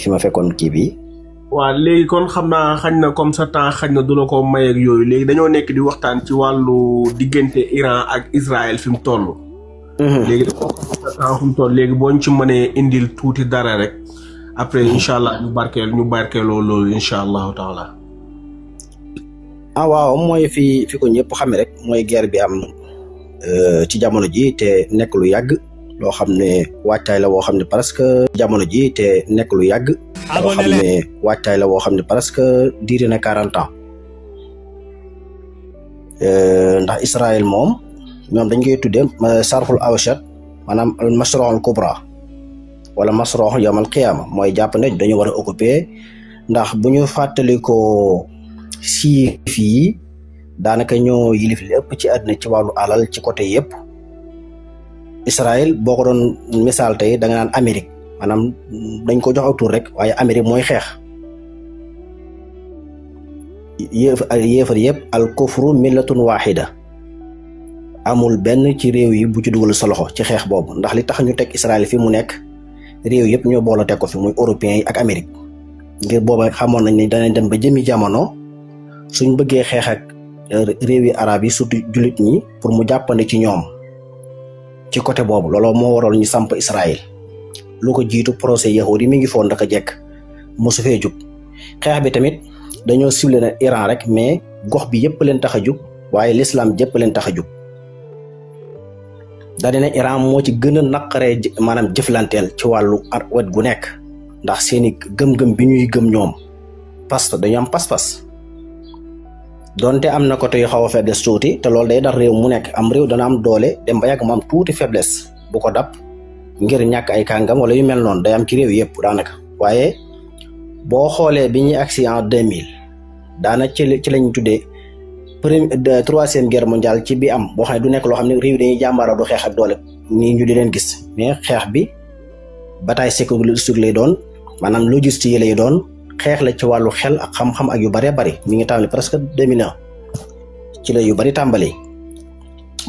fi ma fekkoon kii bi. waaw léegi kon xam naa xañ na comme ça temps xañ na du la ko may ak yooyu léegi dañoo nekk di waxtaan ci wàllu diggante Iran ak Israël fi mu toll. léegi dafa temps fi mu toll léegi boo ñu ci mënee indil tuuti dara rek après incha allah ñu barkeeloo loolu incha allahu taala. waaw mooy fi ko ñëpp xame rek mooy guerre bi am ci jamono ji te nekk lu yàgg loo xam ne waajtaay la woo xam ne presque jamono ji te nekk lu yàgg loo xam ne waajtaay la woo xam ne presque diire na 40 ans ndax Israël moom ñoom dañ koy tuddee sarxul awsat maanaam masroxul kubra wala masrox yawmal qiyaama mooy jàpp ne dañu war a occuper ndax bu ñu fàttalikoo siif yi daanaka ñoo yilif lépp ci àddina ci wàllu alal ci côté yëpp Israël boo ko doon misaal tey da nga naan Amérique maanaam dañ ko jox aw tur rek waaye Amérique mooy xeex yéefar yëpp al kufru millatun wahida amul benn ci réew yi bu ci dugal sa loxo ci xeex boobu ndax li tax ñu teg Israël fi mu nekk réew yëpp ñoo boole teg ko fi muy européens yi ak Amérique ngir booba xamoon nañ ne danañ dem ba jëmi jamono suñ bëggee xeex ak réew yi arab yi surtout jullit ñi pour mu jàppandi ci ñoom ci côté boobu looloo moo waral ñu samp Israël lu ko jiitu procès yahud yi mi ngi foon ndaka jekk mosu fee jug xeex bi tamit dañoo ciblé na Iran rek mais gox bi yëpp leen tax a jug waaye l'islam jëpp leen tax a jug daal ne Iran moo ci gën a naqaree maanaam jëflanteel ci wàllu wet gu nekk ndax seeni gëm-gëm bi ñuy gëm ñoom parce que dañu am pas-pas donte am na côté yu xaw a faiblesse tuuti te loolu day dal réew mu nekk am réew dana am doole dem ba yàgg mu am tuuti faiblesse bu ko dab ngir ñàkk ay kàngam wala yu mel noonu day am ci réew yëpp daanaka waaye boo xoolee bi ñuy agsi en 2000 daana ci lañ tuddee troisième guerre mondiale ci bi am boo xam ne du nekk loo xam ne réew dañuy jàmbaara du xeex ak doole nii ñu di leen gis mais xeex bi bataille psychologique lay doon maanaam logistique yi lay doon xeex la ci wàllu xel ak xam-xam ak yu bëree bëri mi ngi tàmbali presque 2001 ci la yu bëri tàmbali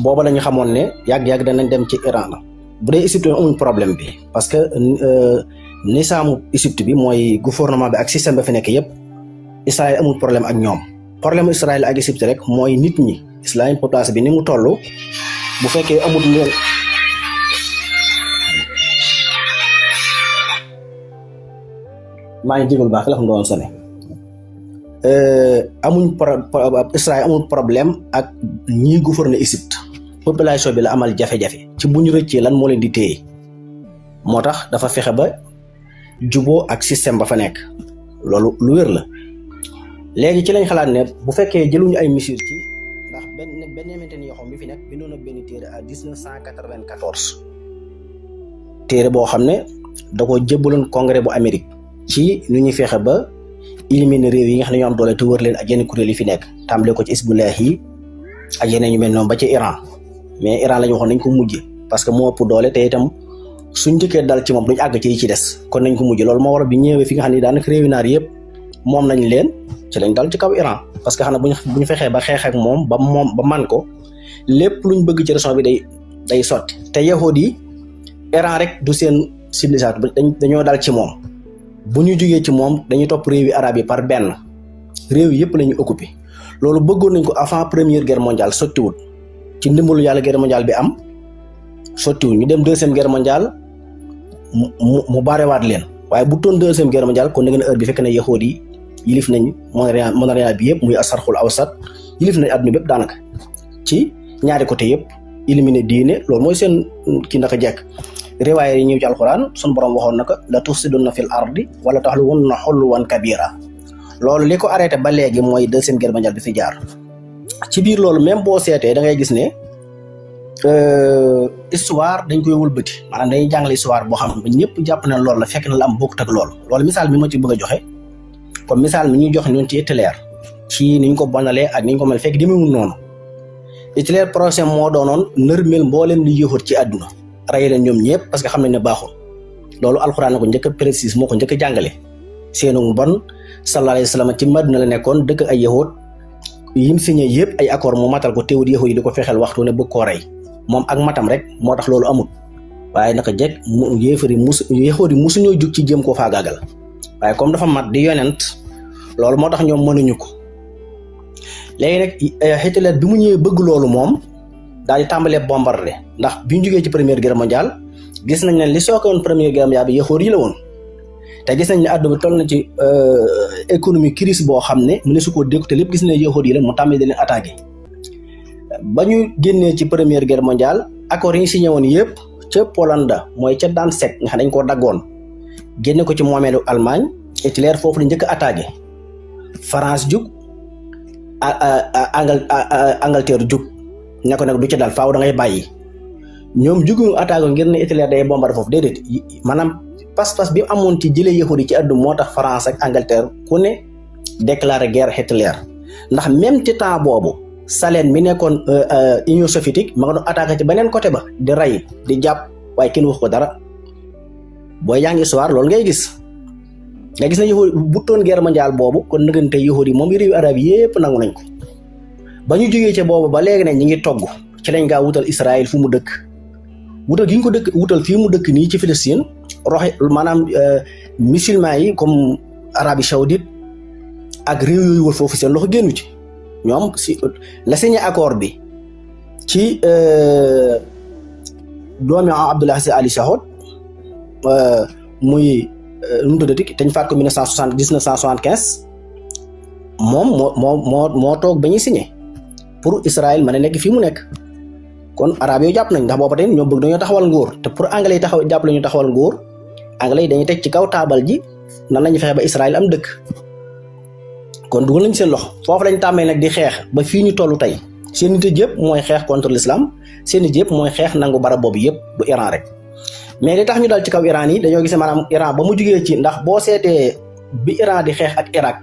booba la ñu xamoon ne yàgg-yàgg danañ dem ci Iran bu dee Égypte amuñ problème bi parce que nisaamu Égypte bi mooy gouvernement bi ak système ba fi nekk yëpp Israël amul problème ak ñoom problème Israël ak Égypte rek mooy nit ñi islamique population bi ni mu toll bu fekkee amul leen maa ngi jégalu baax la xam doon sone Israël amul problème ak ñi gouverner Égypte population bi la amal jafe-jafe ci bu ñu rëccee lan moo leen di téye moo tax dafa fexe ba juboo ak système ba fa nekk loolu lu wér la léegi ci lañ xalaat ne bu fekkee jëluñu ay mesures ci ndax benn mainteni yoo xam bi fi nekk bindoon na benn téere à 1994 téere boo xam ne da ko jébbaloon congrès bu Amérique ci nu ñuy fexe ba éliminer réew yi nga xam ne ñoo am doole te wër leen ak yenn kuréel yi fi nekk tàmbale ko ci Hizbullah yi ak yeneen ñu mel noonu ba ci Iran mais Iran la ñu waxoon nañ ko mujj parce que moo ëpp doole te itam suñ njëkkee dal ci moom duñ àgg ci yi ci des kon nañ ko mujj loolu moo waral bi ñëwee fi nga xam ne daanaka réewi naar yëpp moom nañ leen ci lañ dal ci kaw Iran parce que xam ne bu ñu fexee ba xeex ak moom ba man ko lépp luñ bëgg ci région bi day sotti te yahud yi Iran rek du seen civilisation dañoo dal ci moom bu ñu jógee ci moom dañuy topp réewi arab yi par benn réew yëpp la ñuy occupé loolu bëggoon nañ ko avant première guerre mondiale sottiwul ci ndimbalu yàlla guerre mondiale bi am sottiwul ñu dem deuxième guerre mondiale mu baarewaat leen waaye bu toon deuxième guerre mondiale kon da ngeen heure bi fekk na yahud yi yilif nañ Moyen-Orient bi yëpp muy asarxul awsat yilif nañ adduna bépp daanaka ci ñaari côté yëpp éliminer diine loolu mooy seen kii naka jekk riwaaya yi ñëw ci alxuraan sun borom waxoon na ko la tufsiduna fil ardi wala taxluwunna xulwan kabira loolu li ko arrêté ba léegi mooy deuxième guerre mondiale bi fi jaar ci biir loolu même boo seetee da ngay gis ne histoire dañ koy wëlbati maanaam dañuy jàngale histoire boo xam ne ñëpp jàpp na loolu la fekk na la am bokkut ak loolu misaal mi ma ci bëgg a joxe comme misaal mi ñuy joxe ñun ci Hitler ci niñ ko bonalee ak niñ ko mel fekk demewul noonu Hitler projet moo doonoon nërmel mbooleem li yëfat ci àdduna rey leen ñoom ñëpp parce que xam nañ ne baaxul loolu alxuraan na ko njëkk a précise moo ko njëkk a jàngale seenu bon sallallahu alayhi wa sallam ci Madina la nekkoon dëkk ay yahud yim signé yëpp ay accord mu matal ko teewul yahud yi di ko fexeel waxtu ne bëgg koo rey moom ak matam rek moo tax loolu amul waaye naka jekk yahud yi musuñoo jug ci jéem koo faagaagal waaye comme dafa mat di yonent loolu moo tax ñoom mënuñu ko. léegi nag Hitler bi mu ñëwee bëgg loolu moom daal di tàmbalee bombardé ndax bi ñu jógee ci première guerre mondiale gis nañ ne li sookoon première guerre mondiale bi yëxóor yi la woon te gis nañ ne àdduna bi toll na ci économie crise boo xam ne mu ne su ko dékku te lépp gis nañ ne yëxóor yi la mu tàmbali di leen attaqué. ba ñu génnee ci première guerre mondiale accord yi ñu signé woon yëpp ca Pologne mooy ca Danzig nga xam dañ koo daggoon génne ko ci moomeelu Allemagne. Hitler foofu la njëkk a attaqué France jug Angleterre jug ne ko nag du ci dal faaw da ngay bàyyi ñoom jugu attaqué ngir ne Hitler day bombardé foofu déedéet maanaam pas-pas bi amoon ci jëlee yahudi ci àdduna moo tax France ak Angleterre ku ne déclaré guerre Hitler ndax même ci temps boobu Staline mi nekkoon Union soviétique ma nga doon attaqué ci beneen côté ba di rey di jàpp waaye kenn wax ko dara booy yaa ngi histoire loolu ngay gis. nga gis na yahudi bu toon guerre mondiale boobu kon nëgante yahudi moom réewu arab yépp nangu nañ ko ba ñu jógee ca boobu ba léegi ne ñi ngi togg ci lañ gaa wutal Israël fu mu dëkk wutal gi ñu ko dëkk wutal fii mu dëkk nii ci Palestine roxe maanaam musulman yi comme Arabie Saoudite ak réew yooyu wër foofu seen loxo génnu ci ñoom si la signé accord bi ci doomi Abdullah Ali Saoud muy nu mu tuddati te ñu faat ko 1975 moom moo toog ba ñuy signé pour Israël mën a nekk fii mu nekk kon arab yooyu jàpp nañ ndax booba tey ñoo bëgg dañoo taxawal nguur te pour anglais yi jàpp lañu taxawal nguur anglais yi dañuy teg ci kaw taabal ji nan lañu fexe ba Israël am dëkk kon dugal nañ seen loxo foofu lañ tàmmee nag di xeex ba fii ñu toll tey seen nit yëpp mooy xeex contre l'islam seen nit yëpp mooy xeex nangu barab boobu yëpp bu Iran rek mais li tax ñu dal ci kaw Iran yi dañoo gis maanaam Iran ba mu jugee ci ndax boo seetee bi Iran di xeex ak Irak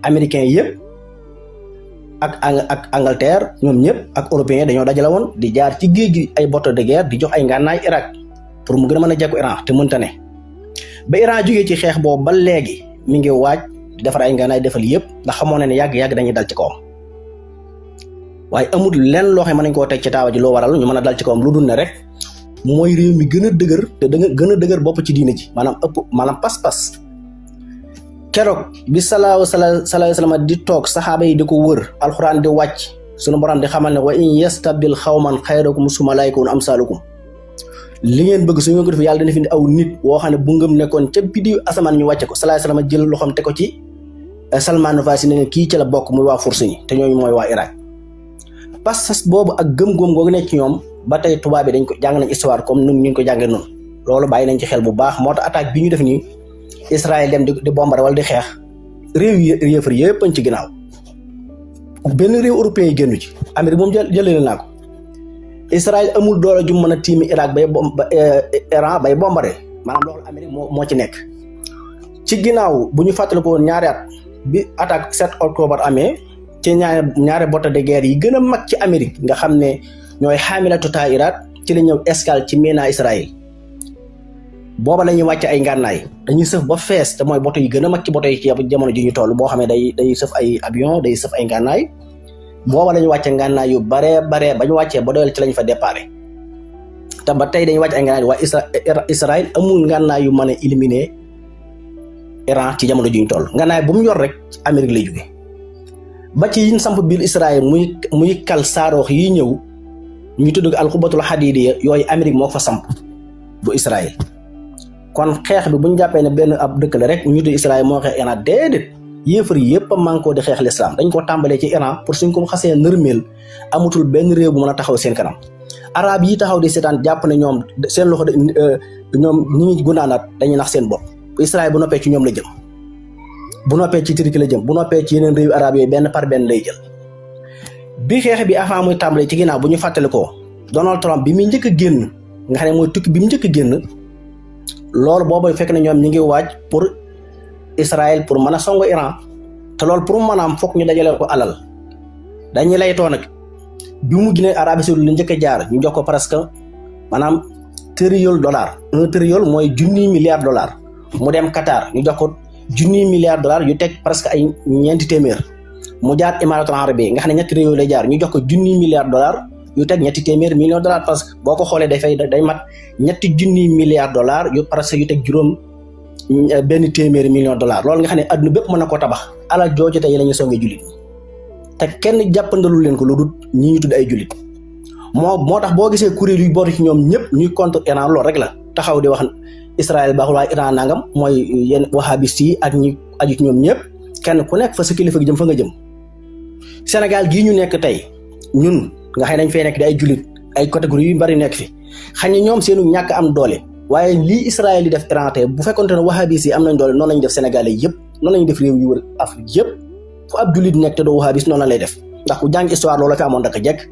américain yëpp ak Angleterre ñoom ñëpp ak européens dañoo dajale woon di jaar ci géej gi ay bateau de guerre di jox ay ngànnaay Irak pour mu gën a mën a jekku Iran te mënta ne ba Iran jugee ci xeex boobu ba léegi mi ngi waaj di defar ay ngànnaay defal yëpp ndax xamoo ne yàgg-yàgg dañuy dal ci kawam waaye amul lenn loo xam ne mën nañ koo teg ci taawa ji loo waral ñu mën a dal ci kawam lu dul ne rek mooy réew mi gën a dëgër te da nga gën a dëgër bopp ci diina ji maanaam pas-pas keroog bi salaahu salaam di toog saxaaba yi di ko wër alxuraan di wàcc sunu borom di xamal ne wa in yastabdil xawman xayrakum summa laa yakunu amsaalukum li ngeen bëgg su ngeen ko def yàlla dana fi aw nit woo xam ne bu ngëm nekkoon ca biddiw asamaan ñu wàcce ko salaahu salaam jël loxoom te ko ci Salman Farisi ne kii ci la bokk muy waa Furs ñi te ñooñu mooy waa Irak pas-pas boobu ak gëm-gëm googu nekk ci ñoom ba tey tubaab bi dañ ko jàng nañ histoire comme nun ñu ko jàngee noonu loolu bàyyi nañ ci xel bu baax moo tax attaque bi ñu def nii Israël dem di bombardé wala di xeex réew yëfar yëpp añ ci ginnaaw benn réew européen yi génnu ci Amérique moom jëlee naa ko Israël amul doole ju mën a tiimi Irak Iran bay bombardé maanaam loolu Amérique moo ci nekk ci ginnaaw bu ñu fàttali ko ñaari at bi attaque 7 octobre amee ci ñaari bateau de guerre yi gën a mag ci Amérique nga xam ne ñooy xaamilatu taa'irat ci la ñëw escale ci Ména Israël booba la ñuy wàcc ay ngànnaay dañuy sëf ba fees te mooy bateau yi gën a mag ci bateau yi ci jamono ji ñu toll boo xam ne day sëf ay avion day sëf ay ngànnaay booba la ñu wàcce ngànnaay yu baree ba ñu wàccee ba doyal ci lañ fa déparé te ba tey dañuy wàcc ay ngànnaay waaye Israël amul ngànnaay yu mën a éliminer Iran ci jamono ji ñu toll ngànnaay bu mu yor rek Amérique lay jóge ba ci yiñ samp biir Israël muy kal saaroox yi ñëw ñu tudd alxubatul xadidiya yooyu Amérique moo fa samp bu Israël kon xeex bi bu ñu jàppee ne benn ab dëkk la rek ñu tudd Israël moo xeex Iran déedéet yéefar yi yëpp a mànkoo di xeex l'islam dañ ko tàmbalee ci Iran pour suñ ko xasee nërmeel amatul benn réew bu mën a taxaw seen kanam arab yi taxaw di seetaan jàpp ne ñoom seen loxo ñoom ñi ngi gunaanaat dañuy nax seen bopp Israël bu noppee ci ñoom la jëm bu noppee ci Turquie la jëm bu noppee ci yeneen réew arab yooyu benn par benn lay jël bi xeex bi avant muy tàmbalee ci ginnaaw bu ñu fàttali ko Donald Trump bi muy njëkk a génn nga xam ne mooy tukki bi mu njëkk a génn loolu boobu fekk na ñoom ñi ngi waaj pour Israël pour mën a songo Iran te loolu pour mën a am foog ñu dajale ko alal dañuy laytoo nag bi mu Guinée Arabie Saoudite lu njëkk a jaar ñu jox ko presque maanaam $1 trillion mooy $1,000 milliard mu dem Qatar ñu jox ko $1,000 milliard yu teg presque ay ñeenti téeméer mu jaar Émirats arabes nga xam ne ñetti réew lay jaar ñu jox ko $1,000 milliard yu teg ñetti téeméer million parce que boo ko xoolee day mat ñetti $1,000 milliard yu presque yu teg juróom benn téeméeri million $. Loolu nga xam ne adduna bépp mën na koo tabax alal jooju tey la ñuy songee jullit te kenn jàppandalu leen ko lu dul ñi ñu tudd ay jullit moo tax boo gisee kuréel yu bootu ci ñoom ñëpp ñuy contre Iran loolu rek la taxaw di wax Israël baaxul waaye Iran nangam mooy yenn wahhabistes yi ak ñi aju ci ñoom ñëpp kenn ku nekk fa sa kilifa gi jëm fa nga jëm. Sénégal gii ñu nekk tey ñun nga xam ne dañ fay nekk di ay jullit ay catégorie yu bari nekk fi xañ ne ñoom seenu ñàkk am doole waaye lii Israël yi def Iran tey bu fekkonte ne wahhabistes yi am nañ doole noonu lañu def Sénégalais yëpp noonu lañu def réew yu wër Afrique yëpp fu ab jullit nekk te doo wahhabiste noonu la lay def ndax ku jàng histoire loolu fi amoon daka jekk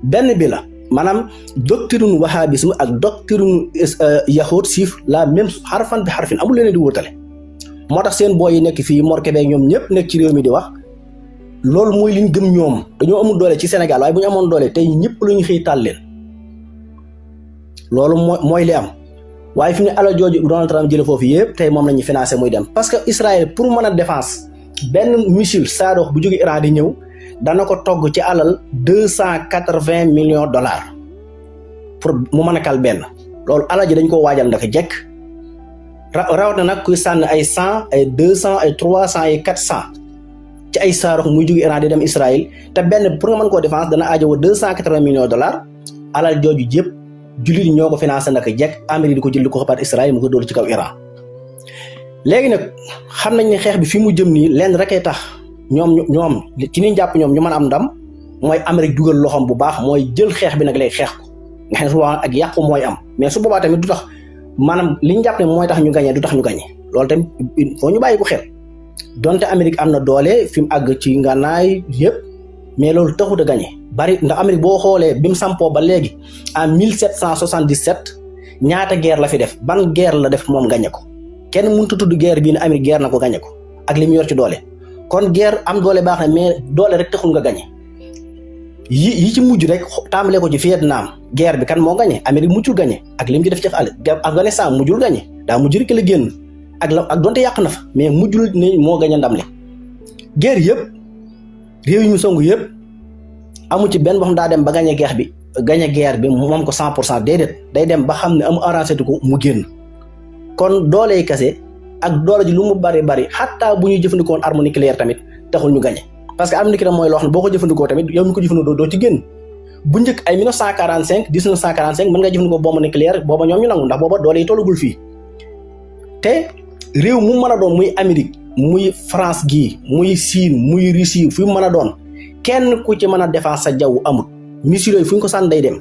benn bi la maanaam doctrine wahhabisme ak doctrine yahud siif la même xarfan bi xarfin amul leen di wutale moo tax seen booy yi nekk fii Mor Kébé ñoom ñëpp nekk ci réew mi di wax loolu mooy liñ gëm ñoom dañoo amul doole ci Sénégal waaye bu ñu amoon doole tey ñëpp lu ñu xëy taal leen loolu mooy li am waaye fi mu ne alal jooju Donald Trump jële foofu yëpp tey moom la ñuy financé muy dem parce que Israël pour mën a défense benn missile Saadox bu jóge Iran di ñëw dana ko togg ci alal $280 millions pour mu mën a kal benn loolu alal ji dañ ko waajal ndaka jekk rawat na nag kuy sànn ay 100 ay 200 ay 300 ay 400 ci ay Saadox muy jóge Iran di dem Israël te benn pour nga mën koo défense dana aajowo $280 millions alal jooju jëpp jullit ñoo ko financé naka jekk Amérique di ko jël di ko xapaat Israël mu ko dóor ci kaw Iran léegi nag xam nañ ne xeex bi fi mu jëm nii lenn rekay tax ñoom ci ni jàpp ñoom ñu mën a am ndam mooy Amérique dugal loxoom bu baax mooy jël xeex bi nag lay xeex ko nga xam ne su boobaa ak yàqu mooy am mais su boobaa tamit du tax maanaam li ñu jàpp ne mooy tax ñu gañe du tax ñu gañe loolu tamit foo ñu bàyyi ko xel donte Amérique am na doole fi mu àgg ci ngànnaay yëpp mais loolu taxut a gañe bari ndax Amérique boo xoolee bi mu sampoo ba léegi en 1777 ñaata guerre la fi def ban guerre la def moom gañe ko kenn mënut a tudd guerre bii ne Amérique guerre na ko gañe ko ak li mu yor ci doole kon guerre am doole baax na mais doole rek taxul nga gañe yi ci mujj rek tàmbalee ko ci Vietnam guerre bi kan moo gañe Amérique mujjul gañe ak li mu ci def ci àll Afghanistan mujjul gañe daa mujj rek la génn ak donte yàq na fa mais mujjul ne moo gañe ndam li guerre yëpp réew yi mu songu yëpp amu ci benn boo xam daa dem ba gañe guerre bi moom ko 100% déedéet day dem ba xam ne amu arrangé ko mu génn kon doole yi kase ak doole ji lu mu bari xataa bu ñuy jëfandikoo woon arme nucléaire tamit taxul ñu gañe parce que arme nucléaire mooy loo xam ne boo ko jëfandikoo tamit yow mi ko jëfandikoo doo ci génn bu njëkk ay 1945 mën nga jëfandikoo bombe nucléaire booba ñoom ñu nangu ndax booba doole yi tollugul fii te réew mu mën a doon muy Amérique muy France gii muy Chine muy Russie fu mu mën a doon kenn ku ci mën a défense sa jaww amul missile yooyu fu ñu ko sànni day dem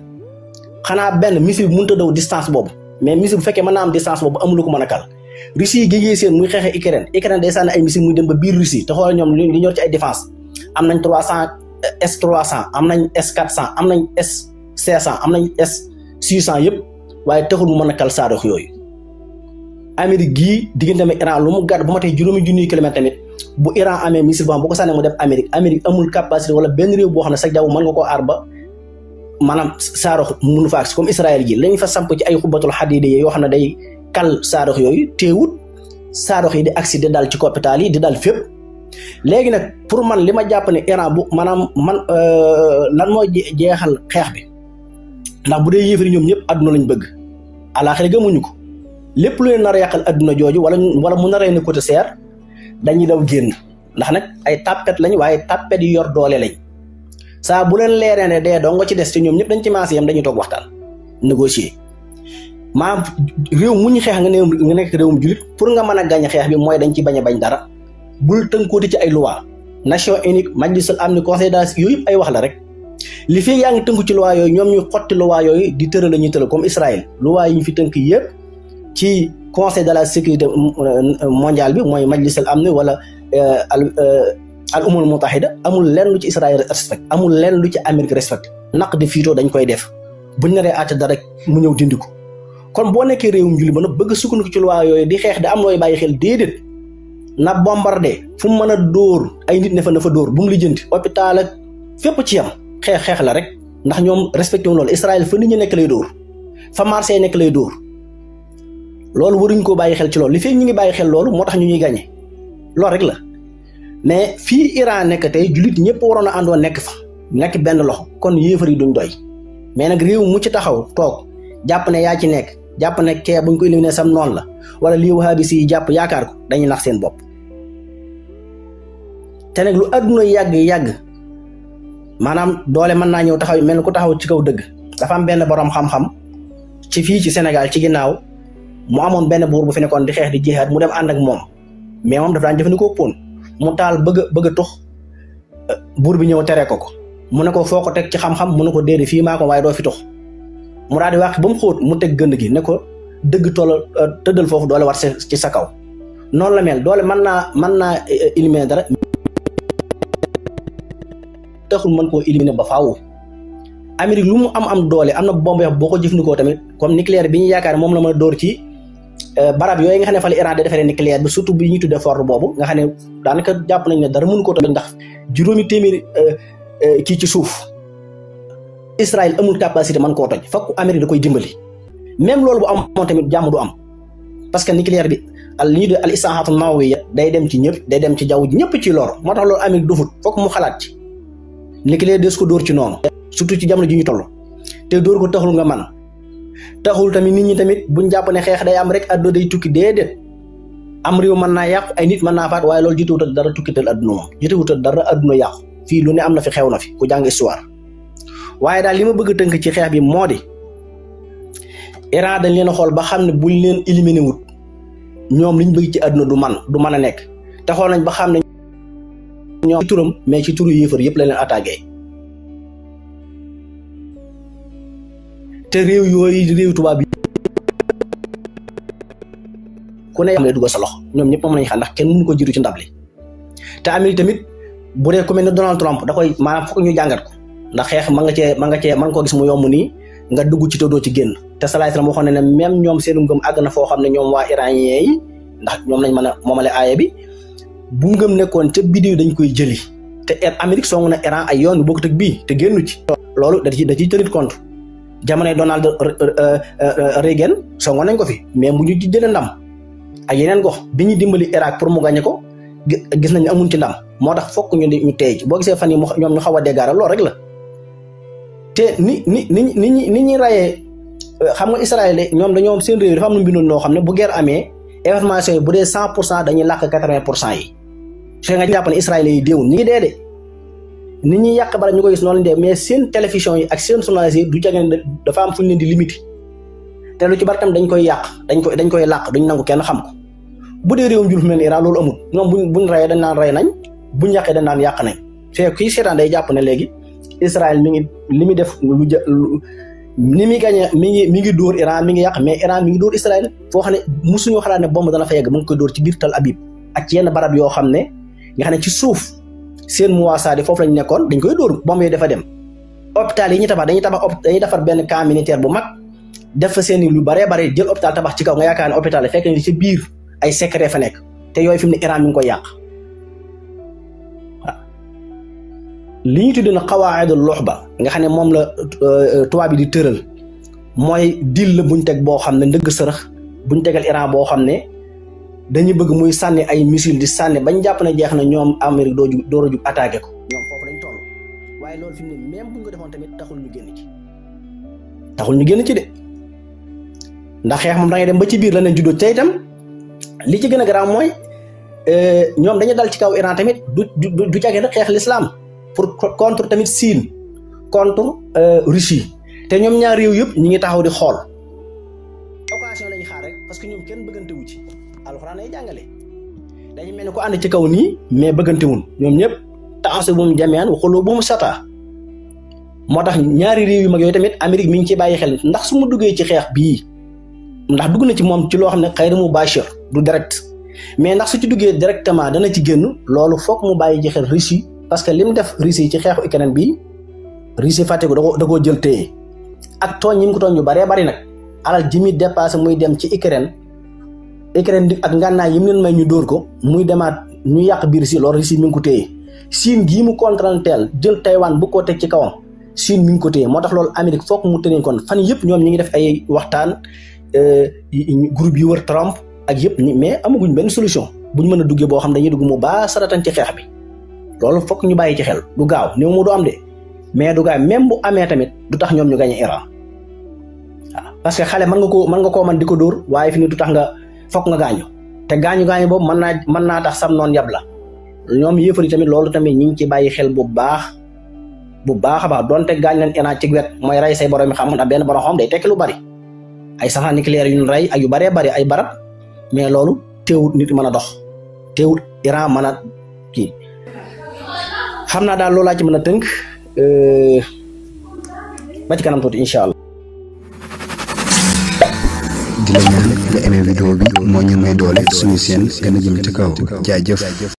xanaa benn missile bi mënut a daw distance boobu mais missile bu fekkee mën naa am distance boobu amul lu ko mën a kal Russie gi ngi seen muy xeexe Ukraine day sànni ay missile muy dem ba biir Russie te xoolal ñoom li ñor ci ay défense am nañ 300 S300 am nañ S400 am nañ S500 am nañ S600 yëpp waaye taxul mu mën a kal Saadox yooyu Amérique gii diggante ak Iran lu mu gàtt bu ma tey 5,000 kilomètres tamit bu Iran amee missile boo xam bu ko sànnee mu dem Amérique amul capacité wala benn réew boo xam ne sa jaww mën nga koo aar ba maanaam Saadox mënu fa agsi comme Israël gi lañ fa samp ci ay xubatul xadiidi yoo xam ne day kal Saadox yooyu teewut Saadox yi di agsi di dal ci hôpital yi di dal fépp léegi nag pour man li ma jàpp ne Iran bu maanaam lan mooy jeexal xeex bi ndax bu dee yéefari ñoom ñëpp adduna lañ bëgg àlaaxira gëmuñu ko lépp lu leen nar a yàqal adduna jooju wala mu naree ne côté seer dañuy daw génn ndax nag ay tàppet lañ waaye tàppet yu yor doole lañ saa bu leen leeree ne dee doo nga ci des te ñoom ñëpp dañ ci maas yam dañuy toog waxtaan négocier maam réew mu ñu xeex nga nekk réewum julit pour nga mën a gañ xeex bi mooy dañ ci bañ a bañ dara bul tënkooti ci ay loi nation unique majlisul amni conseil d'As yooyu yëpp ay wax la rek li fi yaa ngi tënku ci loi yooyu ñoom ñu xotti loi yooyu di tëral la ñuy tëral comme Israël loi yi ñu fi tënk yëpp ci conseil de la sécurité mondiale bi mooy majlisul amni wala al umul mutahida amul lenn lu ci Israël respect amul lenn lu ci Amérique respect naq de fiitoo dañ koy def buñ naree àtte dara mu ñëw dindi ko kon boo nekkee réewum julli ba nag bëgg a sukkandiku ci loi yooyu di xeex da am looy bàyyi xel déedéet na bombardé fu mu mën a dóor ay nit ne fa na fa dóor bu mu lijjanti hôpital ak fépp ci yam xeex la rek ndax ñoom respecté wu loolu Israël fa nit ñi nekk lay dóor fa marché nekk lay dóor loolu waruñ koo bàyyi xel ci loolu li fekk ñu ngi bàyyi xel loolu moo tax ñu ñuy gagné loolu rek la mais fii Iran nekk tey jullit ñëpp waroon a àndoon nekk fa nekk benn loxo kon yéefar yi duñ doy mais nag réew mu ci taxaw toog jàpp ne yaa ci nekk jàpp ne kee buñ ko éliminer sam noonu la wala lii wahabi si jàpp yaakaar ko dañuy nax seen bopp te nag lu adduna yàgg maanaam doole mën naa ñëw taxaw mel ni ku taxaw ci kaw dëgg. dafa am benn borom xam-xam ci fii ci Sénégal ci ginnaaw mu amoon benn buur bu fi nekkoon di xeex di jihaad mu dem ànd ak moom mais moom dafa daan jëfandikoo pon mu taal bëgg a tux buur bi ñëw tere ko mu ne ko foo ko teg ci xam-xam mu ne ko déedéet fii maa ko waaye doo fi tux mu daal di wax ba mu xóot mu teg gënd gi ne ko dëgg toll tëddal foofu doole war ci sa kaw noonu la mel doole mën naa éliminer dara taxul mën koo éliminer ba faaw. Amérique lu mu am doole am na bombe yoo boo ko jëfandikoo tamit comme nucléaire bi ñu yaakaar moom la mën a dóor ci barab yooyu nga xam ne fa la Iran da defaree nucléaire bi surtout bi ñuy tuddee Fort boobu nga xam ne daanaka jàpp nañ ne dara mënu ko toj ndax juróomi téeméeri kii ci suuf Israël amul capacité mën koo toj fokk Amérique da koy dimbali même loolu bu amoon tamit jàmm du am parce que nucléaire bi li ñuy tuddee al isaaxatu nawawiya day dem ci ñëpp day dem ci jaww ji ñëpp ci lor moo tax loolu Amérique dofut fokk mu xalaat ci nucléaire des ko dóor ci noonu surtout ci jamono ji ñu toll te dóor ko taxul nga man taxul tamit nit ñi tamit buñ jàpp ne xeex day am rek adduna day tukki déedéet am réew mën naa yàqu ay nit mën naa faat waaye loolu jotewutal dara tukkital adduna moom jotewutal dara adduna yàqu fii lu ne am na fi xew na fi ku jàng histoire waaye daal li ma bëgg a tënk ci xeex bi moo di Iran dañ leen a xool ba xam ne buñ leen éliminé wut ñoom liñ bëgg ci adduna du mën a nekk te xool nañ ba xam ne ñoom ci turam mais ci turu yéefar yëpp la leen attaqué te réew yooyu réew tubaab yi ku ne lay dugal sa loxo ñoom ñëpp moom lañu xam ndax kenn mënu ko jiitu ci ndab li te Amérique tamit bu dee ku mel ne Donald Trump da koy maanaam fokk ñu jàngat ko ndax xeex mën ko gis mu yomb nii nga dugg ci te doo ci génn te salaay salaam waxoon ne même ñoom seenu ngëm àgg na foo xam ne ñoom waa iranien yi ndax ñoom lañ mën a moomale aaya bi bu ngëm nekkoon ca biddiw dañ koy jëli te Amérique songu na Iran ay yoon bokkut ak bii te génnu ci loolu da ciy tenir compte jamonoy Donald Reagan songoon nañ ko fi mais bu ñu ci jëlee ndam ak yeneen gox bi ñu dimbali Irak pour mu gagné ko gis nañ amuñ ci ndam moo tax fokk ñu teey boo gisee fan yi ñoom ñu xaw a déggaaral loolu rek la te ni ñuy rayee xam nga Israël ñoom dañoo seen réew dafa am lu bindoon noo xam ne bu guerre amee information yi bu dee 100% dañuy làkk 80% yi su nga jàpp ne Israël yi déewul ñi ngi dee de nit ñi yàq bala ñu ko gis noonu de mais seen télévision yi ak seen journalistes yi du jageen dafa am fu ñu leen di limité te lu ci bari tam dañ koy yàq dañ koy làq duñ nangu kenn xam ko bu dee réewum jullit mel ni Iran loolu amul ñoom buñ rayee dañ naan rey nañ buñ yàqee dañ naan yàq nañ fekk kii seetaan day jàpp ne léegi Israël mi ngi li muy def ni muy gagné mi ngi dóor Iran mi ngi yàq mais Iran mi ngi dóor Israël foo xam ne musuñu xalaat ne bomb dana fa yegg mu ngi koy dóor ci biir Tel Aviv ak ci yenn barab yoo xam ne nga xam ne ci suuf seen muwaasaadi foofu lañ nekkoon dañ koy dóor bomb yi dafa dem hôpital yi ñu tabax dañuy defar benn camp militaire bu mag def fa seen lu baree bare jël hôpital tabax ci kaw nga yaakaar ne hôpital yi fekk ni ci biir ay secret fa nekk te yooyu fi mu ne Iran mi ngi koy yàq waaw li ñu tuddee na qawaidul luhba nga xam ne moom la tubaab bi di tëral mooy dil la buñ teg boo xam ne ndëgg sërëx buñ tegal Iran boo xam ne dañuy bëgg muy sànni ay missile di sànni bañ jàpp ne jeex na ñoom Amérique door a jug attaqué ko ñoom foofu lañ toll waaye loolu fi mu ne même buñ ko defoon tamit taxul ñu génn ci de ndax xeex moom da ngay dem ba ci biir la leen juddoo te itam li ci gën a garaaw mooy ñoom dañu dal ci kaw Iran tamit du jagee nag xeex l'islam pour contre tamit Chine contre Russie te ñoom ñaar réew yëpp ñi ngi taxaw di xool occasion lañu xaar rek parce que ñoom kenn bëggante wu ci alxuraan ay jàngale dañu mel ni ko ànd ci kaw nii mais bëggante wun ñoom ñëpp ta'assubum jami'an wa qulubuhum shatta moo tax ñaari réew yu mag yooyu tamit Amérique mi ngi ci bàyyi xel ndax su ma duggee ci xeex bii ndax dugg na ci moom ci loo xam ne xëy na mubashir du direct mais ndax su ci duggee directement dana ci génn loolu foog mu bàyyi ci xel Russie parce que lim def Russie ci xeexu Ukraine bii Russie fàtte ko da koo jël téye ak tooñ ñi mu ko tooñ yu baree bari nag alal ji muy dépassé muy dem ci Ukraine ak ngànnaay yi mu leen may ñu dóor ko muy demaat ñu yàq biir si loolu Russie mi ngi ko téye Chine gii mu kontranteel jël Taïwan bu ko teg ci kawam Chine mi ngi ko téye moo tax loolu Amérique foog mu tënee kon fan yëpp ñoom ñi ngi def ay waxtaan groupe yi wër Trump ak yëpp mais amaguñ benn solution buñ mën a duggee boo xam dañuy dugg mu baa saratan ci xeex bi loolu fokk ñu bàyyi ci xel du gaaw néew mu du am de mais du gaaw même bu amee tamit du tax ñoom ñu gañe Iran waaw parce que xale mën nga koo man di ko dóor waaye fi ni du tax nga fokk nga gaañu te gaañu boobu mën naa tax sam noonu yab la ñoom yéefar yi tamit loolu tamit ñi ngi ci bàyyi xel bu baax a baax donte gaañ leen Iran ci wet mooy rey say borom xam ndax benn borom xam day tekki lu bari ay safaan nucléaire yu ñu rey ak yu baree bari ay barab mais loolu teewut nit mën a dox teewut Iran mën a kii xam naa daal loolu laa ci mën a tënk ba ci kanam tuuti incha allah. di la ñaan nga aimé vidéo bi moo ñu may doole suñu seen gën a jëm ci kaw jaajëf.